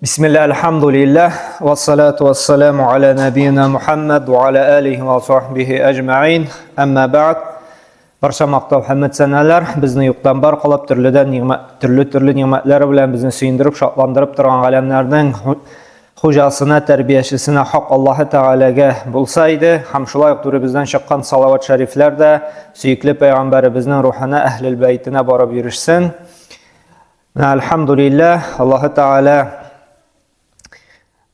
Бисмилла, альхамдулиллах, вассалату вассаламу аля набиина Мухаммад ва аля алихи ва сахбихи әҗмәин. Әмма бәгъд. Барча мактау һәм сәнәләр безне юктан бар кылып, төрледән нигъмәт, төрле-төрле нигъмәтләре белән безне сөендереп, шатландырып торган галәмнәрнең хуҗасына, тәрбиячесенә хак Аллаһы Тәгаләгә булса иде, һәм шулай ук түребездән чыккан салават шәрифләр дә сөекле пәйгамбәребезнең рухына, әһлел бәйтенә барып ирешсен. Менә альхамдулилләһ, Аллаһы Тәгалә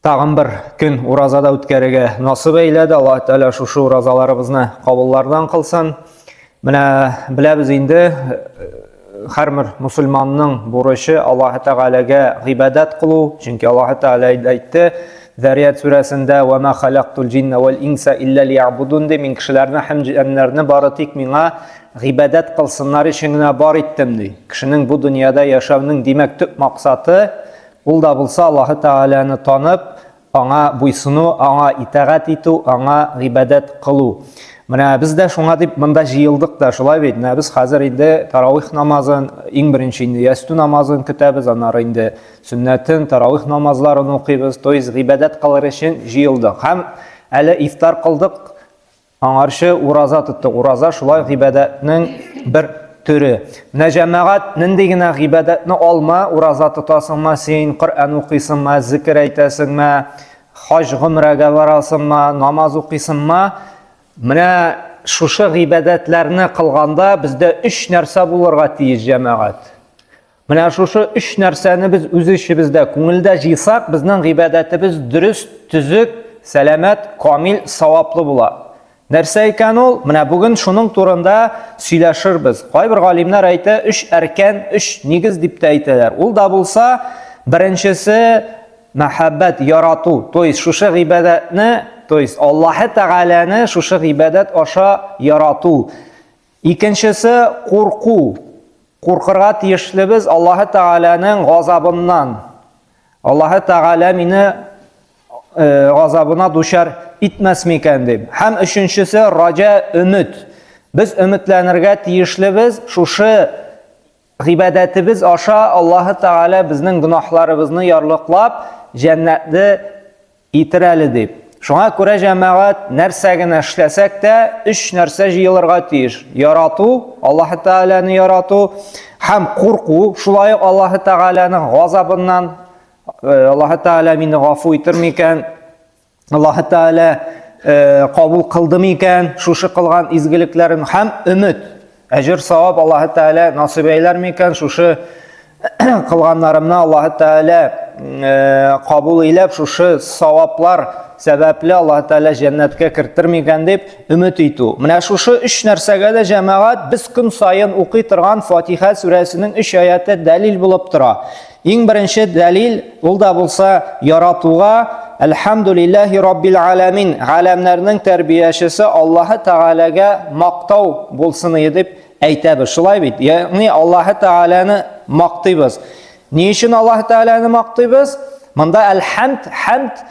тагын бер көн уразада үткәрергә насып әйләде. Аллаһы Тәгалә шушы уразаларыбызны кабуллардан кылсын. Менә беләбез инде, һәрбер мусульманның бурычы Аллаһы Тәгаләгә гыйбадәт кылу, чөнки Аллаһы Тәгалә әйтте, Зәрият сүрәсендә «Ва ма халактул җинна вал инса илля лиябудун» ди, мин кешеләрне һәм җеннәрне бары тик миңа гыйбадәт кылсыннар өчен генә бар иттем, ди. Кешенең бу дөньяда яшәүнең, димәк, төп максаты, ул да булса Аллаһы Тәгаләне танып, аңа буйсыну, аңа итагать итү, аңа гыйбадәт кылу. Менә без дә шуңа дип монда җыелдык та, шулай бит. Менә без хәзер инде таравих намазын, иң беренче инде ястү намазын көтәбез, аннары инде сөннәтен, таравих намазларын укыйбыз, то есть гыйбадәт кылыр өчен җыелдык. Һәм әле ифтар кылдык, Аңарчы ураза тоттык. Ураза шулай гыйбадәтнең бер төре. Менә җәмәгать нинди генә гыйбадәтне алма, ураза тотасыңмы син, Коръән укыйсыңмы, зикер әйтәсеңме, хаҗ гомрәгә барасыңмы, намаз укыйсыңмы, менә шушы гыйбадәтләрне кылганда бездә өч нәрсә булырга тиеш, җәмәгать. Менә шушы өч нәрсәне без үз эчебездә, күңелдә җыйсак, безнең гыйбадәтебез дөрес, төзек, сәламәт, камил, саваплы була. Нәрсә икән ул? Менә бүген шуның турында сөйләшербез. Кайбер галимнәр әйтә, өч әркән, өч нигез дип тә әйтәләр. Ул да булса, беренчесе мәхәббәт, ярату. То есть шушы гыйбадәтне, то есть Аллаһы Тәгаләне шушы гыйбадәт аша ярату. Икенчесе курку. Куркырга тиешлебез Аллаһы Тәгаләнең газабыннан. Аллаһы Тәгалә мине э, газабына дучар итмәс микән дип. Һәм өченчесе раҗа өмет. Без өметләнергә тиешлебез шушы гыйбадәтебез аша Аллаһы Тәгалә безнең гөнаһларыбызны ярлыклап, җәннәтле Итер әле дип. Шуңа күрә җәмәгать нәрсә генә эшләсәк тә, өч нәрсә җыелырга тиеш. Ярату, Аллаһ Тәгаләне ярату һәм курку, шулай ук Аллаһ Тәгаләнең газабыннан, э, Аллаһ Тәгалә мине гафу итер микән? Аллаһ Тәгалә э, кабул кылды микән шушы кылган изгелекләрен һәм өмет. Әҗер савап Аллаһ Тәгалә насыйп әйләр микән шушы кылганнарымны Аллаһ Тәгалә э, кабул әйләп, шушы саваплар сәбәпле Аллаһ Тәгалә җәннәткә кертер микән дип өмет итү. Менә шушы өч нәрсәгә дә җәмәгать без көн саен укый торган Фатиха сүрәсенең өч аяты дәлил булып тора. Иң беренче дәлил ул да булса яратуга Әлхәмдулилләһи Раббил аләмин, галәмнәрнең тәрбиячесе Аллаһы Тәгаләгә мактау булсын иде дип әйтәбез. Шулай бит? Ягъни Аллаһы Тәгаләне мактыйбыз. Ни өчен Аллаһы Тәгаләне мактыйбыз? Монда әлхәмд, хәмд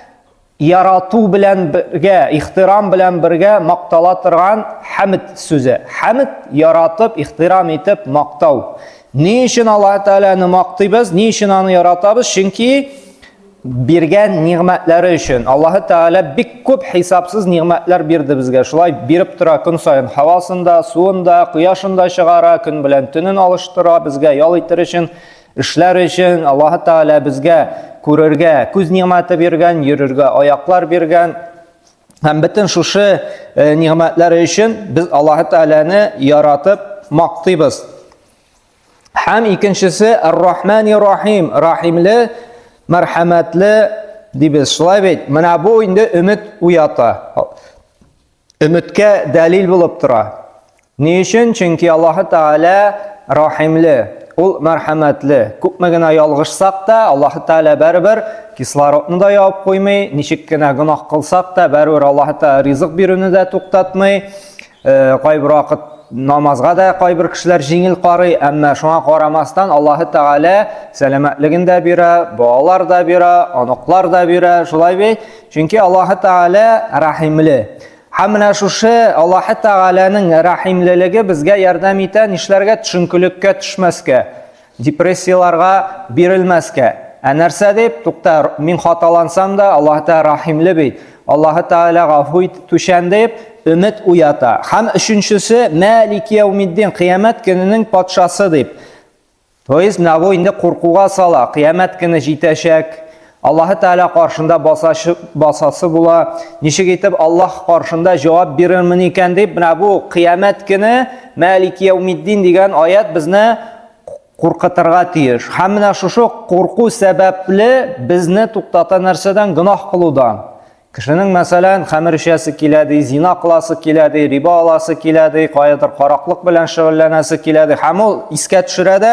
ярату белән бергә, ихтирам белән бергә мактала торган хәмд сүзе. Хәмд яратып, ихтирам итеп мактау. Ни өчен Аллаһ Тәгаләне мактыйбыз? Ни өчен аны яратабыз? Чөнки биргән нигъмәтләре өчен. Аллаһ Тәгалә бик күп хисапсыз нигъмәтләр бирде безгә. Шулай биреп тора көн саен һавасын да, суын да, кояшын да чыгара, көн белән төнен алыштыра безгә ял итер өчен. Эшләр өчен Аллаһ Тәгалә безгә күрергә күз нигъмәте биргән, йөрергә аяклар биргән. Һәм бөтен шушы э, нигъмәтләре өчен без Аллаһ Тәгаләне яратып мактыйбыз. Һәм икенчесе Ар-Рахмани Рахим, рахимле, мәрхәмәтле дибез. Шулай бит? Менә бу инде өмет уята. Өметкә дәлил булып тора. Ни өчен? Чөнки Аллаһы Тәгалә рахимле, ул мәрхәмәтле. Күпме генә ялгышсак та, Аллаһы Тәгалә барыбер кислородны да ябып куймый, ничек кенә гөнаһ кылсак та, барыбер Аллаһы Тәгалә ризык бирүне дә туктатмый. Э, кайбер вакыт намазга да кайбер кешеләр җиңел карый, әмма шуңа карамастан Аллаһы Тәгалә сәламәтлеген дә бирә, балалар да бирә, оныклар да бирә, шулай бит? Чөнки Аллаһы Тәгалә рәхимле. Һәм менә шушы Аллаһы Тәгаләнең рәхимлелеге безгә ярдәм итә нишләргә? Төшенкелеккә төшмәскә, депрессияләргә бирелмәскә. Ә нәрсә дип, тукта, мин хаталансам да, Аллаһ Тәгалә рәхимле бит. Аллаһ Тәгалә гафу итүчән дип өмет уята. Һәм өченчесе, Мәлик яумиддин, кыямәт көненең патшасы дип. То есть менә бу инде куркуга сала, кыямәт көне җитәчәк. Аллаһы Тәгалә каршында басашы, басасы була. Ничек итеп Аллаһ каршында җавап бирермен икән дип, менә бу кыямәт көне Мәлик яумиддин дигән аят безне куркытырга тиеш. Һәм менә шушы курку сәбәпле безне туктата нәрсәдән? Гөнаһ кылудан. Кешенең, мәсәлән, хәмер эчәсе килә ди, зина кыласы килә ди, риба аласы килә ди, каядыр караклык белән шөгыльләнәсе килә ди. Һәм ул искә төшерә дә,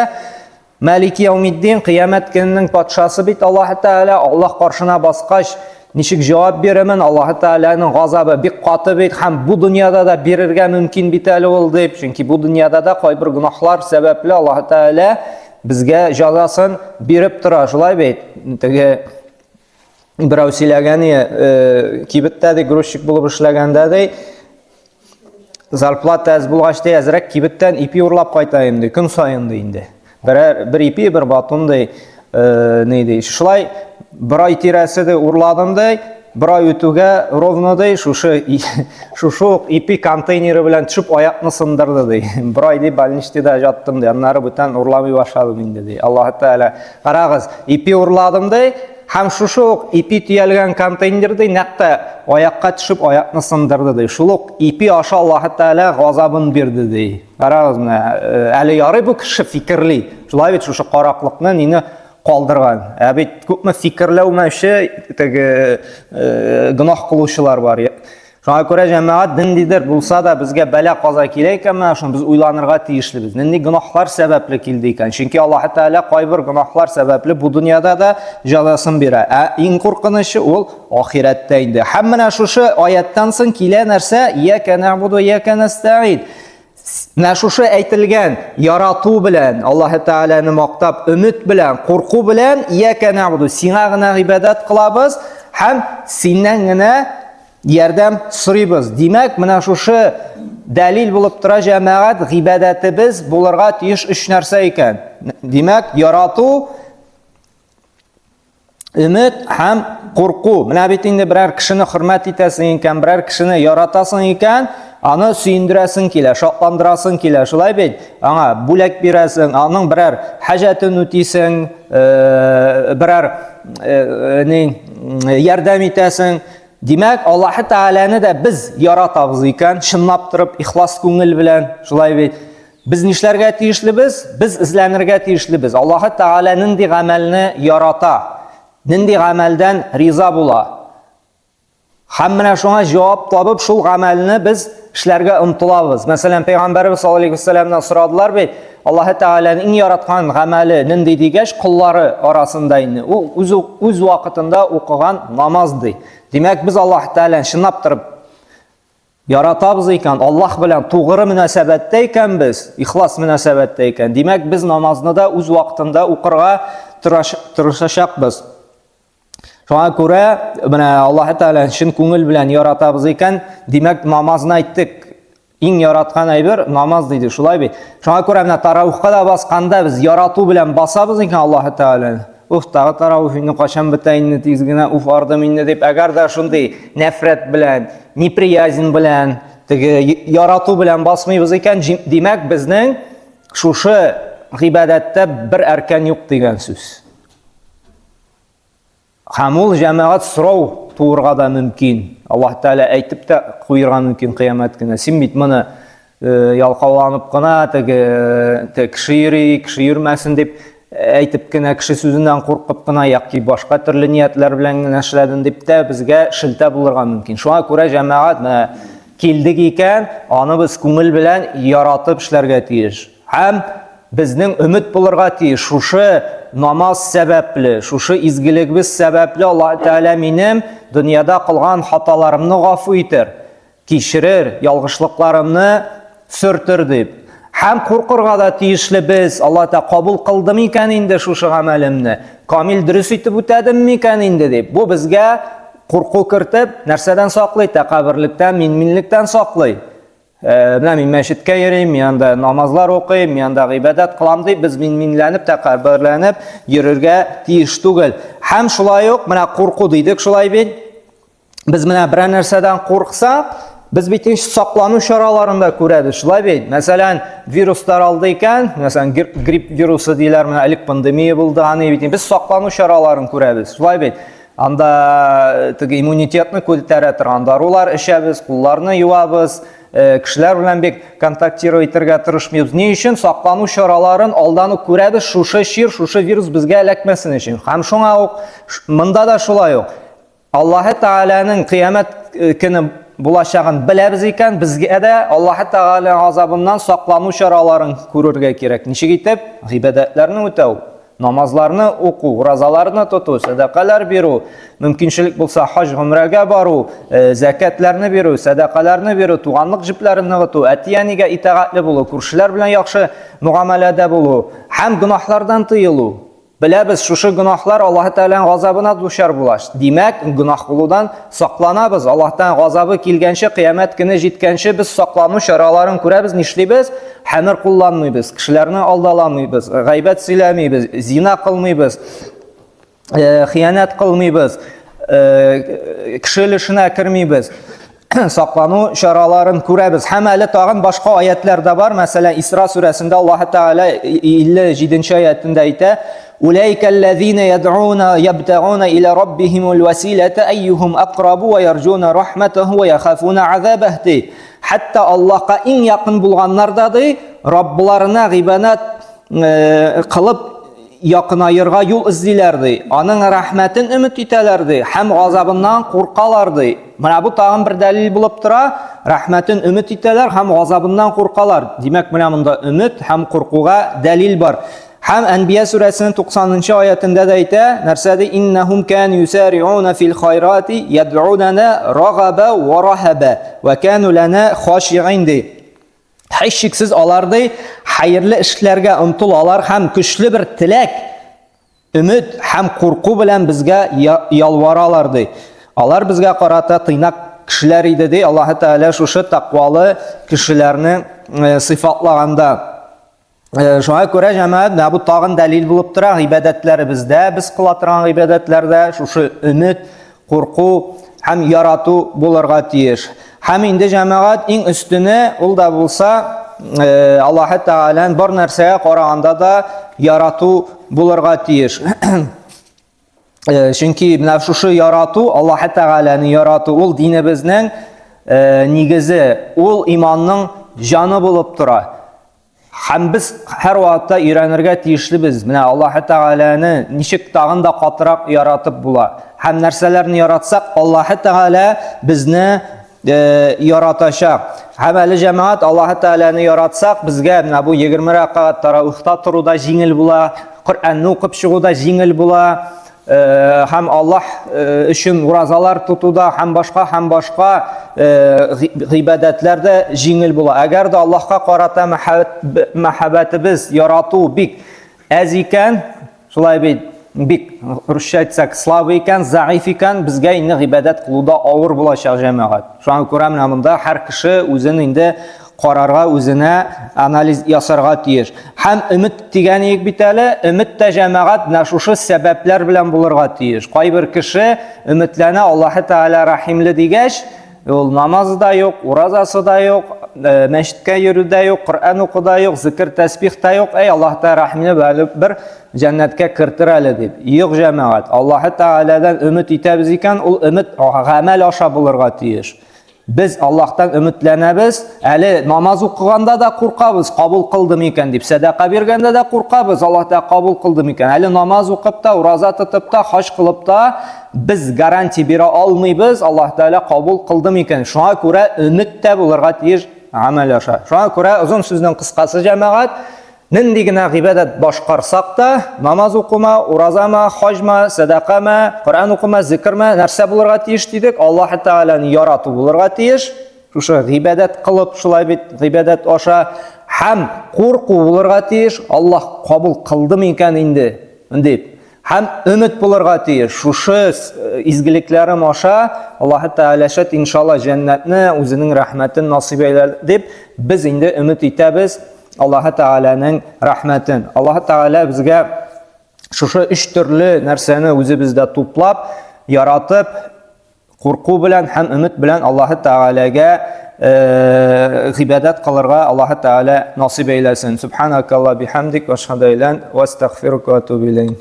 Мәлики яумиддин, кыямәт көненең патшасы бит Аллаһ Тәгалә, Аллаһ каршына баскач, ничек җавап бирермен? Аллаһ Тәгаләнең газабы бик каты бит, һәм бу дөньяда да бирергә мөмкин бит әле ул дип, чөнки бу дөньяда да кайбер гөнаһлар сәбәпле Аллаһ Тәгалә безгә җәзасын биреп тора, шулай бит? Теге берәү сөйләгән, э, кибеттә ди грузчик булып эшләгәндә ди, зарплата әз булгач ди, әзрәк кибеттән ипи урлап кайтаем ди, көн саен ди инде. Берәр бер ипи, бер батон ди, э, ни ди. Шулай бер ай тирәсе ди урладым ди, бер ай үтүгә ровно ди, шушы шушы ук ипи контейнеры белән төшеп аякны сындырды ди. Бер ай ди больничныйда яттым ди, аннары бүтән урламый башладым инде ди. Аллаһ Тәгалә, карагыз, ипи урладым ди, Һәм шушы ук ипи төялгән контейнер ди, нәкъ тә аякка төшеп аякны сындырды ди. Шул ук ипи аша Аллаһ Тәгалә газабын бирде ди. Карагыз менә, э, әле ярый бу кеше фикерли. Шулай бит шушы караклыкны нине калдырган. Ә бит күпме фикерләүмәүче теге э, гөнаһ кылучылар бар. Шуңа күрә җәмәгать ниндидер булса да безгә бәла каза килә икән, менә шуны без уйланырга тиешлебез. Нинди гөнаһлар сәбәпле килде икән? Чөнки Аллаһ Тәгалә кайбер гөнаһлар сәбәпле бу дөньяда да җәзасын бирә. Ә иң куркынычы ул ахирәттә инде. Һәм менә шушы аяттан соң килә нәрсә? Ияка нәгъбуду, ияка нәстәгыйн. Менә шушы әйтелгән ярату белән, Аллаһ Тәгаләне мактап, өмет белән, курку белән ияка нәгъбуду, сиңа гына гыйбадәт кылабыз һәм синнән генә ярдәм сорыйбыз. Димәк, менә шушы дәлил булып тора җәмәгать, гыйбадәтебез булырга тиеш өч нәрсә икән. Димәк, ярату, өмет һәм курку. Менә бит инде берәр кешене хөрмәт итәсең икән, берәр кешене яратасың икән, аны сөендерәсең килә, шатландырасың килә. Шулай бит? Аңа бүләк бирәсең, аның берәр хаҗәтен үтисең, э, берәр э, ни ярдәм итәсең. Димәк, Аллаһы Тәгаләне дә без яратабыз икән, чынлап торып, ихлас күңел белән, шулай бит. Без нишләргә тиешлебез? Без эзләнергә тиешлебез. Аллаһы Тәгалә нинди гамәлне ярата? Нинди гамәлдән риза була? Һәм менә шуңа җавап табып, шул гамәлне без эшләргә омтылабыз. Мәсәлән, Пәйгамбәрбез саллаллаһу алейһи вәсәлләмнән сорадылар бит, Аллаһы Тәгаләнең иң яраткан гамәле нинди дигәч, коллары арасында инде ул үз үз вакытында укыган намаз ди. Димәк, без Аллаһ Тәгаләне чынлап торып яратабыз икән, Аллаһ белән тугры мөнәсәбәттә икән без, ихлас мөнәсәбәттә икән, димәк, без намазны да үз вакытында укырга тырышачакбыз. Шуңа күрә менә Аллаһ Тәгаләне чын күңел белән яратабыз икән, димәк, намазны әйттек. Иң яраткан әйбер намаз диде, шулай бит. Шуңа күрә менә таравихка да басканда без ярату белән басабыз икән Аллаһ Тәгаләне. Уф, тагы таравих инде качан бетә инде тиз генә, уф, ардым инде дип, әгәр дә шундый нәфрәт белән, неприязнь белән, теге ярату белән басмыйбыз икән, димәк, безнең шушы гыйбадәттә бер әркән юк дигән сүз. Һәм ул җәмәгать сорау туырга да мөмкин. Аллаһ Тәгалә әйтеп тә куерга мөмкин кыямәт көне. Син бит моны э, ялкауланып кына теге э, кеше йөри, кеше йөрмәсен дип әйтеп кенә, кеше сүзеннән куркып кына яки башка төрле ниятләр белән генә эшләдең дип тә безгә шелтә булырга мөмкин. Шуңа күрә җәмәгать менә килдек икән, аны без күңел белән яратып эшләргә тиеш. Һәм безнең өмет булырга тиеш, шушы намаз сәбәпле, шушы изгелегебез сәбәпле Аллаһ Тәгалә минем дөньяда кылган хаталарымны гафу итер, кичерер, ялгышлыкларымны сөртер дип. Һәм куркырга да тиешле без, Аллаһ Тәгалә кабул кылды микән инде шушы гамәлемне, камил дөрес итеп үтәдем микән инде дип. Бу безгә курку кертеп, нәрсәдән саклый? Тәкәбберлектән, минминлектән саклый. Менә мин мәчеткә йөрим, мин анда намазлар укыйм, мин анда гыйбадәт кылам дип, без мин-минләнеп, тәкәбберләнеп йөрергә тиеш түгел. Һәм шулай ук менә курку дидек шулай бит. Без менә берәр нәрсәдән курксак, без бит инде саклану чараларын да күрәбез, шулай бит. Мәсәлән, вирус таралды икән, мәсәлән, грипп вирусы диләр, менә элек пандемия булды, аны бит без саклану чараларын күрәбез, шулай бит. Анда теге иммунитетны күтәрә торган дарулар эчәбез, кулларны юабыз, кешеләр белән бик контактировать итәргә тырышмыйбыз. Ни өчен? Саклану чараларын алдан ук күрәбез, шушы чир, шушы вирус безгә эләкмәсен өчен. Һәм шуңа ук монда да шулай ук. Аллаһы Тәгаләнең кыямәт көне булачагын беләбез икән, безгә дә Аллаһы Тәгалә газабыннан саклану чараларын күрергә кирәк. Ничек итеп? Гыйбадәтләрне үтәү. Намазларны уку, уразаларны тоту, сәдакалар бирү, мөмкинчелек булса хаҗ гомрәгә бару, зәкәтләрне бирү, сәдакаларны бирү, туганлык җепләрен ныгыту, әти-әнигә итагатьле булу, күршеләр белән яхшы мөгамәләдә булу һәм гөнаһлардан тыелу. Беләбез, шушы гөнаһлар Аллаһы Тәгаләнең газабына дучар була. Димәк, гөнаһ кылудан сакланабыз. Аллаһ Тәгаләнең газабы килгәнче, кыямәт көне җиткәнче без саклану чараларын күрәбез, нишлибез? Хәмер кулланмыйбыз, кешеләрне алдаламыйбыз, гайбәт сөйләмибез, зина кылмыйбыз, хыянәт кылмыйбыз, кеше өлешенә кермибез. Саклану чараларын күрәбез. Һәм әле тагын башка аятлар да бар. Мәсәлән, Исра сүрәсендә Аллаһ Тәгалә 57 аятында әйтә: Улайкаллазина яд'уна ябтагуна ила раббихимул василата айюхум акрабу ва ярҗуна рахматаху ва яхафуна азабах ди. Хәтта Аллаһка иң якын булганнар да ди, Раббларына гыйбадәт кылып якынаерга юл эзлиләр ди. Аның рәхмәтен өмет итәләр ди һәм газабыннан куркалар ди. Менә бу тагын бер дәлил булып тора. Рәхмәтен өмет итәләр һәм газабыннан куркалар. Димәк, менә монда өмет һәм куркуга дәлил бар. Һәм Әнбия сүрәсенең 90-нчы аятендә дә әйтә, нәрсә ди? Иннахум кану юсариуна фил хайрати яд'унана рагаба ва рахаба ва кану лана хашиин ди. Һичшиксез алар ди, хәерле эшләргә омтылалар һәм көчле бер теләк, өмет һәм курку белән безгә ялваралар ди. Алар безгә карата тыйнак кешеләр иде ди. Аллаһы Тәгалә шушы тәкъвалы кешеләрне сыйфатлаганда. Шуңа күрә, җәмәгать, менә бу тагын дәлил булып тора, гыйбадәтләребездә, без кыла торган гыйбадәтләрдә шушы өмет, курку һәм ярату булырга тиеш. Һәм инде җәмәгать иң өстене ул да булса Аллаһы Тәгаләнең бар нәрсәгә караганда да ярату булырга тиеш. Чөнки менә шушы ярату, Аллаһы Тәгаләне ярату, ул динебезнең нигезе, ул иманның җаны булып тора. Һәм без һәр вакытта өйрәнергә тиешлебез. Менә Аллаһы Тәгаләне ничек тагын да катырак яратып була. Һәм нәрсәләрне яратсак, Аллаһы Тәгалә безне яратачак. Һәм әле җәмәгать Аллаһы Тәгаләне яратсак, безгә менә бу 20 рәкәгать таравихта тору да җиңел була, Коръәнне укып чыгу да җиңел була. Һәм Аллаһ өчен уразалар тотуда һәм башка һәм башка гыйбадәтләр дә җиңел була. Әгәр дә Аллаһка карата мәхәббәтебез, ярату бик әз икән, шулай бит, бик русча әйтсәк, слабый икән, заиф икән, безгә инде гыйбадәт кылуда авыр булачак җәмәгать. Шуңа күрә менә монда һәр кеше үзен инде карарга, үзенә анализ ясарга тиеш. Һәм өмет дигән идек бит әле, өмет тә җәмәгать менә шушы сәбәпләр белән булырга тиеш. Кайбер кеше өметләнә, Аллаһы Тәгалә рәхимле дигәч, ул намазы да юк, уразасы да юк, мәчеткә йөрү дә юк, Коръән уку да юк, зикер, тәсбих та юк. Әй, Аллаһ Тәгалә рәхимле, бер җәннәткә кертер әле дип. Юк, җәмәгать, Аллаһы Тәгаләдән өмет итәбез икән, ул өмет гамәл аша булырга тиеш. Без Аллаһтан өметләнәбез, әле намаз укыганда да куркабыз, кабул кылды микән дип, сәдака биргәндә дә куркабыз, Аллаһ Тәгалә кабул кылды микән. Әле намаз укып та, ураза тотып та, хаҗ кылып та без гарантия бирә алмыйбыз, Аллаһ Тәгалә кабул кылды микән. Шуңа күрә өмет тә булырга тиеш гамәл аша. Шуңа күрә озын сүзнең кыскасы, җәмәгать, Нинди генә гыйбадәт башкарсак та, намаз укума, уразама, хаҗма, сәдакама, Коръән укума, зикерме, нәрсә булырга тиеш дидек? Аллаһ Тәгаләне ярату булырга тиеш. Шушы гыйбадәт кылып, шулай бит, гыйбадәт аша һәм курку булырга тиеш. Аллаһ кабул кылды микән инде дип. Һәм өмет булырга тиеш. Шушы э, изгелекләрем аша Аллаһ Тәгалә шәт иншалла җәннәтне, үзенең рәхмәтен насыйп әйләр дип без инде өмет итәбез Аллаһ Тәгаләнең рәхмәтен. Аллаһ Тәгалә безгә шушы өч төрле нәрсәне үзебездә туплап, яратып, Курку белән һәм өмет белән Аллаһы Тәгаләгә э, гыйбадәт кылырга Аллаһы Тәгалә насыйп әйләсен. Субханакалла бихамдик ва ашһаду ан ла ва астагфирука ва атубу илейк.